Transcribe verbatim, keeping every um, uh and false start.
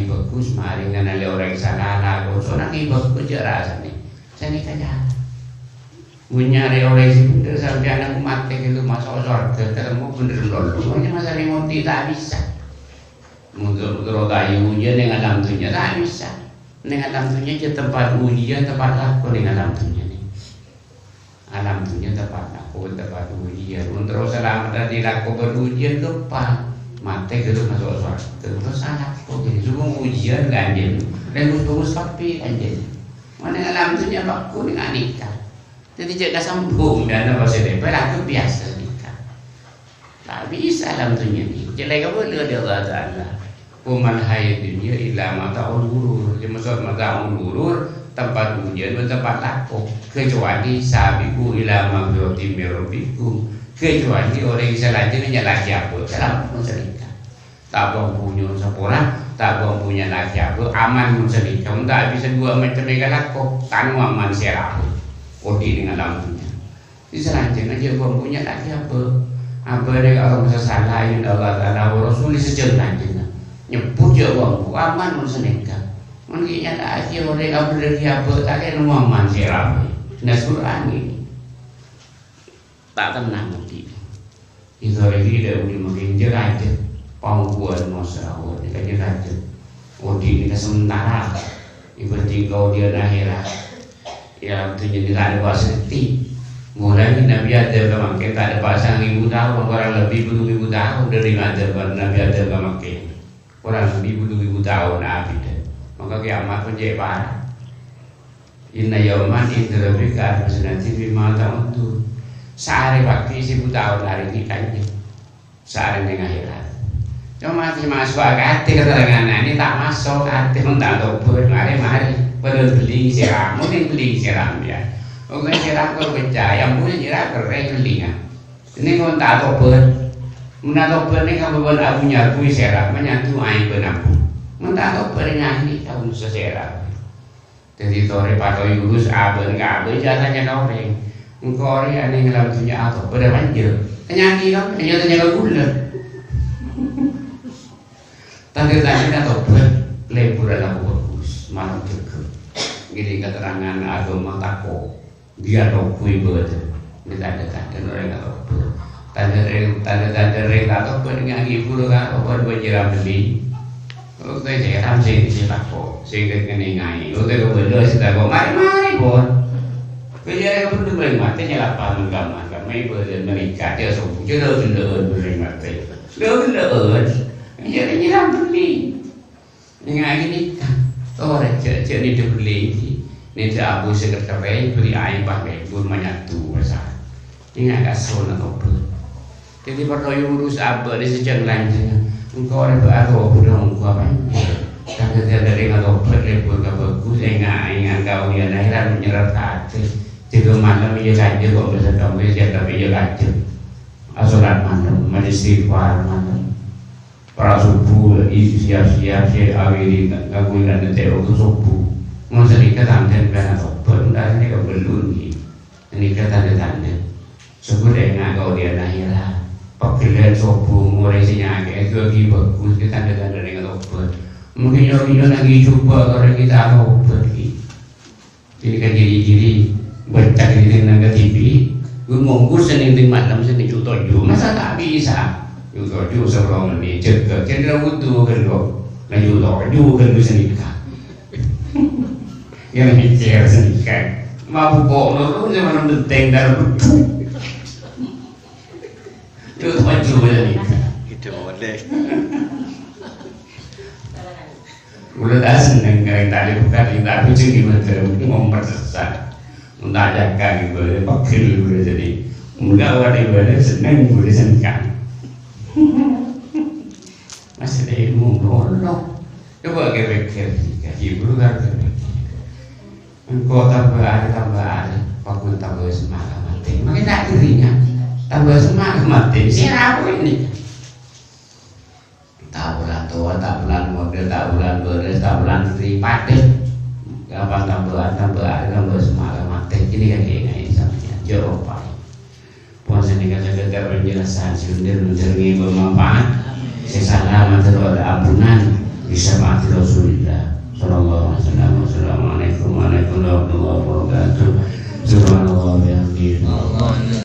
Bhâghus, marèna nalè orèng sala, la kosona kè bhâghus jhâ' rasanè. Sanèka jhâ'. Mon nyarè orèng sè bhendher, sampèyan nangko matè ghâllu maso' sowarghâ, tarèmo bhendher lolo. Mon nyamana sarè ngondi ta' bisa. Mon terro ta' ujiân neng alam dhunnya ta' bisa. Neng alam dhunnya jhâ' tempat ujiân, tempat lako neng alam dhunnya nè. Alam dhunnya tempat lako, tempat ujiân. Mon terro salamet dâri lako bân ujiân, ghâmpang. Matè ghâllu maso' sowarghâ. Terro salako ghâllu. Coma ujiân kanjeng. Rèng ghus-ghus kabbhi kanjeng. Mon neng alam dhunnya bhâghus neng anèka. Dhâddhi jhâ' kasambhung, dâna pas èdhâpa, lagu biyasa nèka. Ta' bisa alam dhunnya nèka. Jhâ' lè kabâlâ dâri Allah Ta'ala. Wa mal hayatud dunya illa mata'ul ghurur. Jhâ' maksod mata'ul ghurur, tempat ujiân bân tempat lako. Kecuali sabiqu ila maghfiratin min rabbikum. Kecuali orèng sè lajângnga nyala'aghi abâ'. Salamet mon sanèka. Ta' bân-bhunyo'na sapora, ta' bân-bhunyo'na laghi abâ', aman mon sanèka. Mon ta' bisa duwâ' macem èkalako, tano aman sè rabu. Odi' neng alam dhunnya. Di salanjhângnga jhâ' bân-bhunyo'na laghi abâ'. Abâ'na ka orèng sè sala, yâ Allah Ta'ala, wa Rasul sè jhâng-lanjhângnga. Nyebbhut jhâ' bân-bhu, aman mon sanèka. Mon ghi' nyala'aghi orèng abâ' laghi abâ', ta' kèra aman sè rabu. Nas Qur'an ini. Ta' tennang odi'. Èsorèhi dâ' odi' makè jâ-rajâ. Pangkuwân mosrawon, èka jâ-rajâ. Odi' nèka sementara. Èbhânding kaodi'ân akhèrat. Yâ, dhunnya nèka ta' dâpa' sakti. Mulai Nabi Adam ka mangkèn ta' dâpa' sangang èbu taon, kurang lebbi bâllung èbu taon dâri Adam, Nabi Adam ka mangkèn. Kurang lebbi bâllung èbu taon abidhâ. Mangka kiamat pon cè' para'. Inna yauman inda rabbika alfa sanatin mimma ta'uddun. Saarè paghi' seribu taon arè nèka, Kanjeng. Saarè neng akhèrat. Coma sè maso' ka atè katerrangan nèka ta' maso' ka atè, mon ta' tobât, marè-marè. Padahal bellina sèra, mon bellina sèra, yâ. Wong sèra kor pecah, yâ, ampon sèra kerrèng bellina. Ini mon ta' tobât. Mon ta' tobât nèka bân abu-nyabu sèra, manyatu aèng bân abu. Mon ta' tobât nèka ini kaum sèra. Dhâddhi torè patoyo urus abâ' nèka abâ' jâ' tanya ka orèng. Engko' orèng anè ngalem dhunnya atobât padâ manjâ. Tanya'aghi ka, tanya-tanya ka kaulâ. Tandhâ-tandhâna tobât, lebur alako bhâghus, malem jâgâ. Ngèrèng katerrangan aghâma tako'. Iyâ, tobât ibâdâ. Ini tandhâ-tandhâna orèng atobât. Tandhâ rèng, tandhâ-tandhâ rèng atobât nèka ngibur ka, apa bâjârâ bellina. Oke, sèra sè, sè tako', sè kèngèng aèng. Oke, kobâlâ sè tako', marè-marè, pon. Bâjârâ kobâlâ rèng matè nyalapan kamma-kamma ibâdâ mènèka, jâ' sombong, jâ' lè'-lè'en rèng matè. Lè'-lè'en. Iyâ, nyerang bellina. Nènga'è nèka, torè jâ', jâ' nèdhâ bellina, nèdhâ abu sè kèthèrrè, bâri' aèng pas lebur manyatu, masa. Nènga'è kasolla tobât. Dhâddhi parlo èurus abâ' nè sè jhâng-lanjhângnga. Engko' rè bâ' atobât, engko' apa? Kadhâddhiyân rèng atobât lebur ka bhâghus, ènga'-ènga' kaodi'ân akhèrat nyerrat ka atè. Jâgâ malem iyâ kajâ, kok bisa tonggu, iyâ kajâ. Asolat malem, maca istighfar malem. Para' subuh, i-, siap-siap, sè awiri, kagungan nèntè' waktu subuh. Mon sanèka tandhâna bâ'na tobât, mon sanèka bellun, ghi. Sanèka tandhâ-tandhâ. Sokkor ènga' kaodi'ân akhèrat. Pagghellâ'ân subuh, morè sè nyakè'è, èdu'aaghi bhâghus, ghi tandhâ-tandhâ rèng tobât. Mungkin nyo-nyo nanggi jhubâ', karo kita tobât, ghi. Ini kan jâri-jâri, bâca ini neng ka T V, gue ngonggur Senin malem, Senin ju-toju. Masa ta' bisa? Ju-toju sepuluh menit, jâgâ, jâgâ wudu, ghâllu. Lah ju-toju, ghâllu sanèka. Yang mikir sanèka. Mabuk kok, lu, lu jangan penting, dar betul. Ju-toju, sanèka. Itu boleh. Kaulâ ta' senneng ngarèng tali bukan, ta' bujung gimana, mau persesat. Mun ta' jaga gitu, pegel gitu jadi. Enggak, wadah ibadah senneng, boleh sengkang. Masih ada ilmu, ngono. Coba kepikir, kaji guru kan kepikir. Engko' tambâ arè, tambâ arè, pokokna tambâ semangat matè. Makin tak dirinya, tambâ semangat matè. Siapa ini? Ta' pola towa, ta' pola modâ, ta' pola bârâs, ta' pola tripadâ. Gampang tambâ'ân, tambâ'ân, tambâ semangat matè. Ini kan dia, ini sama dia. Jawab, Pak. Pon sanèka sakadhâr penjelasan sè bhender-bhender ngghi bermanfaat. Sè sala mator ampunan. Bisa mati Rasul. warahmatullahi wabarakatuh.